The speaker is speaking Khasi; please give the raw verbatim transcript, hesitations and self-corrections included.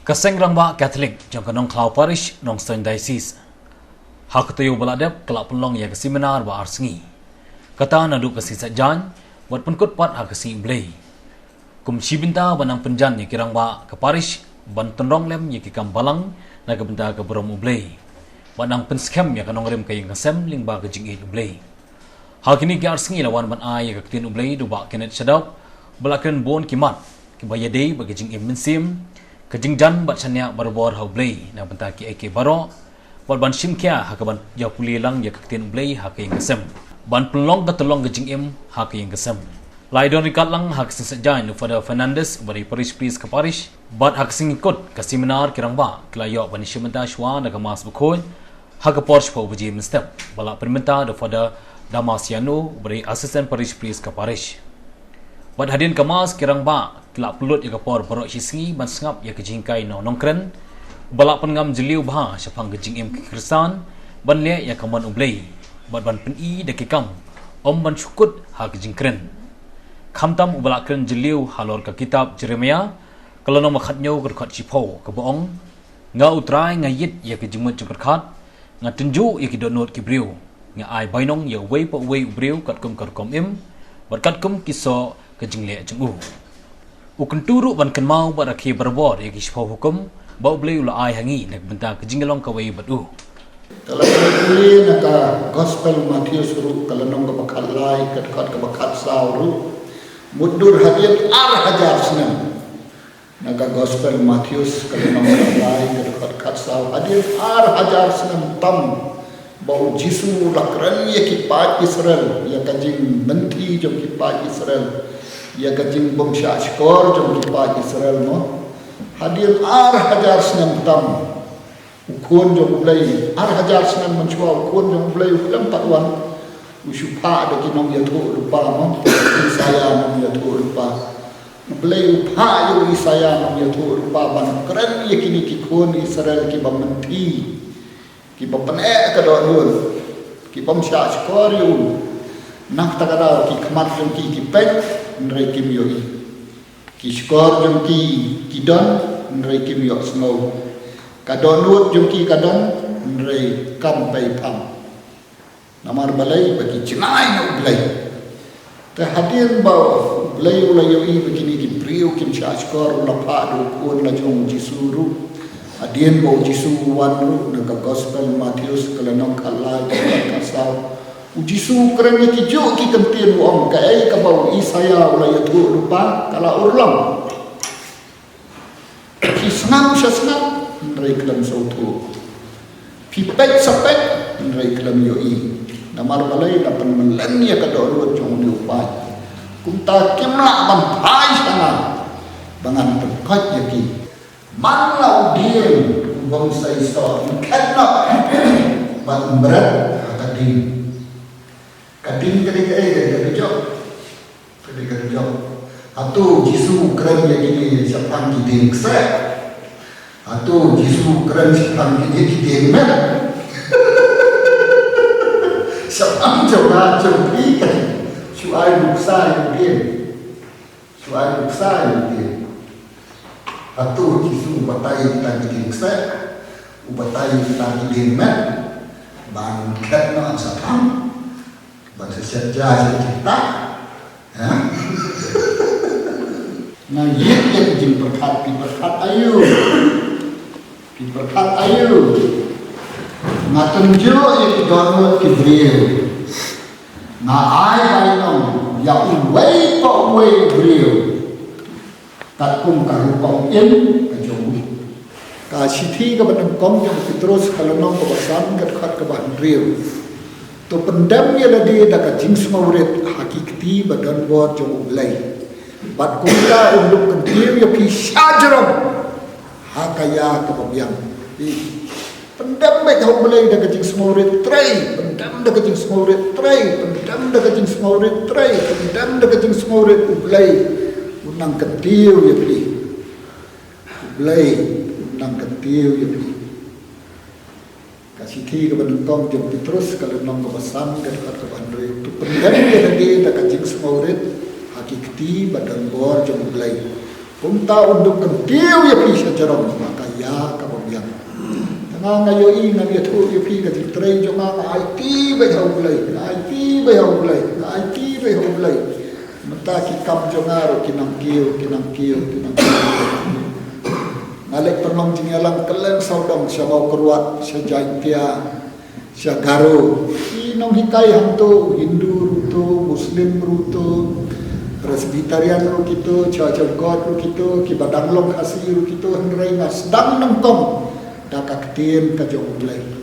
Ka Seng Rangbah Katholik jong ka Nongkhlaw Parish, Nongstoiñ Diocese, ha ka taïew ba la dep ka la pynlong ïa ka seminar ba ar sngi. Kata naduh ka Sngi Saitjaiñ bad pynkut pat ha ka Sngi U Blei, kum shi bynta ban nang pynjan ïa ki rangbah ka parish ban tynrong lem ïa ki kam balang na ka bynta ka burom U Blei, ban nang pynskhem ïa ka nongrim ka ïing ka sem lyngba ka jingïeit U Blei. Ha kine ki ar sngi la wan ban ai ïa ka ktien U Blei da u Bah Kenneth Shadap, ba la kren bun ki mat kiba ïadei bad ka jingim mynsiem, ka jingjan bad shaniah barabor ha U Blei na bynta kiei kiei baroh, bad ban shim khia ha kaban ïa pule lang ïa ka ktien U Blei ha ka ïing ka sem, ban pynlong ka tyllong ka jingim ha ka ïing ka sem. La ïadon ryngkat lang ha ka Sngi Saitjaiñ u Father Fernandez, uba dei Parish Priest ka parish, bad ha ka Sngi Kut ka seminar ki rangbah ki la ïoh ban ïashim bynta shuwa da ka Mass bakhuid ha ka por shiphew baje mynstep, ba la pynbynta da u Father Damasiano, uba dei Assistant Parish Priest ka parish. Bad hadien ka Mass ki rangbah ki la pynlut ïa ka por baroh shi sngi ban sngap ïa ka jinghikai na u nongkren, uba la pynngam jylliew bha shaphang ka jingim ka Khristan, ban leh ïa ka mon U Blei, bad ban pyni da ki kam, ym ban shu kut ha ka jingkren. Khamtam uba la kren jylliew halor ka kitab Jeremaïah, ka lynnong ba khathynñiew ka dkhot shiphew, kaba ong: Nga U Trai nga ïit ïa ka jingmut jingpyrkhat, nga tynjuh ïa ki dohnud ki briew, nga ai bainong ïa uwei pa uwei u briew katkum ka rukom im, bad katkum ki soh ka jingleh jong u. U kyntu ruh ban kynmaw bad rakhe barabor ïa ki shiphew hukum ba U Blei u la ai ha ngi na ka bynta ka jingïalong kawei bad u. Te lada pule na ka Gospel Mathaios ruh, ka lynnong kaba khatlai, ka dkhot kaba khatsaw ruh, mutdur hadien ar hajar snem. Na ka Gospel Mathaios, ka lynnong khatlai, ka dkhot khatsaw, hadien ar hajar snem tam, ba U Jisu u la kren ïa ki paid Israel, ïa ka jingmynti jong ki paid Israel, ïa ka jingbymshah shkor jong ki paid Israel mo. Hadien ar hajar snem tam, u Khun jong U Blei, ar hajar snem mynshuwa u Khun jong U Blei u khlem pat wan, u shu phah da ki nongïathuhlypa mo, Isaïah nongïathuhlypa. U Blei u phah ïa u Isaïah nongïathuhlypa ban kren ïa kine ki khun Israel kiba mynti, kiba pyneh ka dohnud, ki bym shah shkor ïa u. Na kata ka daw ki khmat jong ki ki peit, hynrei kim ïohi. Ki shkor jong ki ki don, hynrei kim ïohsngew. Ka dohnud jong ki ka don, hynrei kam pei pham. Namar balei? Ba ki jngai na U Blei. Te hadien ba U Blei u la ïohi ba kine ki briew kim shah shkor, u la phah da u Khun la jong U Jisu ruh. Hadien ba U Jisu u wan ruh, na ka Gospel Mathaios, ka lynnong khatlai, ka dkhot khatsaw, U Jisu u kren ïa kijuh ki kyntien, u ong: Kaei kaba u Isaïah u la ïathuhlypa ka la urlong. Phi sngap sha sngap, hynrei khlem sngewthuh. Phi peit sha peit, hynrei khlem ïohi. Namar balei? La pynmlien ïa ka dohnud jong une u paid. Kumta kim lah ban phai sha nga ba ngan pynkoit ïa ki. Man la u dieng u bym sei soh, un khet noh bad un bret ha ka ding. Ka ding ka dei kaei? Ka dei ka jok. Ka dei ka jok. Hato U Jisu u kren ïa kine shaphang ki dieng kseh? Hato U Jisu u kren shaphang kine ki dieng met? Shaphang jong nga jong phi, shu ai nuksa ïa u dieng. Shu ai nuksa ïa u dieng. Hato U Jisu u batai tang ki dieng kseh, u batai tang ki dieng met, ban khet noh shaphang, ban shet ja shet jingtah? Ha? Nga ïeit ïa ka jingpyrkhat, phi pyrkhat aïu? Phi pyrkhat aïu? Nga tynjuh ïa ki dohnud ki briew. Nga ai bainong ïa uwei pa uwei u briew katkum ka rukom im ka jong u. Ka shithi kaba nyngkong jong u Petrus, ka lynnong kaba san, ka dkhot kaba hynriew. To pyndem ïa lade da ka jingsngewrit ha ki kti ba donbor jong U Blei, bad kumta un lum kyntiew ïa phi shajrong ha ka ïa kaba biang. Pyndem beit ha U Blei da ka jingsngewrit trei, pyndem da ka jingsngewrit trei, pyndem da ka jingsngewrit trei, pyndem da ka jingsngewrit. U Blei un nang kyntiew ïa phi. U Blei un nang kyntiew ïa phi. Ka shithi kaba nyngkong jong u Petrus, ka lynnong kaba san, ka dkhot kaba hynriew. To pyndem ïa lade da ka jingsngewrit ha ki kti ba donbor jong U Blei, Kumta un duk kyntiew ïa phi sha jrong ba ka ïa kaba biang. Tang nga ïohi, nga ïathuh ïa phi ka jingtrei jong nga, nga aiti beit ha U Blei, nga aiti beit ha U Blei, nga aiti beit ha U Blei. Mynta ki kam jong nga ruh ki nang kiew, ki nang kiew, ki nang kiew. Nga leit pynlong jingïalang kylleng sawdong, sha Mawkyrwat, sha Jaintia, sha Garo. Ki nonghikai hangto, Hindu ruh to, Muslim ruh to, Presbyterian ruh kito, Church of God ruh kito, kiba dang long Khasi ruh kito, hynrei nga sdang nyngkong da ka ktien ka jong U Blei.